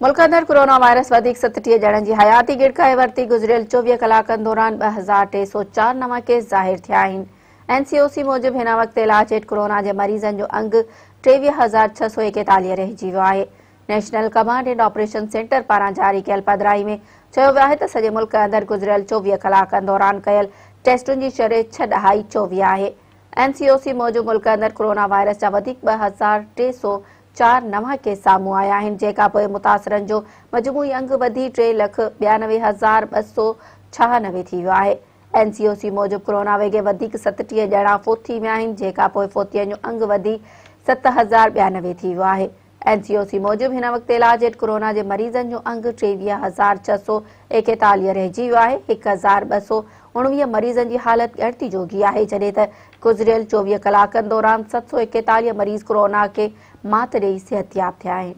ملڪ اندر corona virus وڌيڪ 37 ڄڻن جي حياتي ڳڙڪائي ورتي، گذريل 24 ڪلاڪن دوران 2304 نوان ڪيس ظاهر ٿيا آهن. اين سي او سي موجب هن وقت علاج هيٺ ڪورونا جي مريضن جو انگ 23641 رهجي ويو آهي. National command and operation centre پاران جاري ڪيل پڌرائي ۾ چيو ويو آهي ته سڄي ملڪ اندر گذريل 24 ڪلاڪن دوران ڪيل ٽيسٽن جي شرح ڇهه ڏهائي 24 آهي. اين سي او سي موجب ملڪ اندر ڪورونا وائرس جا وڌيڪ 2304 نوان ڪيس سامهون آيا آهن، جنهن کانپوء متاثرن جو مجموعي انگ وڌي 392,296 ٿي ويو آهي. اين سي او سي موجب ڪورونا ويڳي وڌيڪ 37 ڄڻا فوت ٿي ويا آهن، جنهن کانپوء فوتين جو انگ وڌي 7092 ٿي ويو آهي. اين سي او سي موجب هن وقت علاج هيٺ ڪورونا جي مريضن جو انگ 23641 رهجي ويو آهي، 1219 مريضن جي حالت ڳڻتي جوڳي آهي، جڏهن ته گذريل 24 ڪلاڪن دوران 741 مريض ڪورونا کي مات ڏئي صحتياب ٿيا آهن.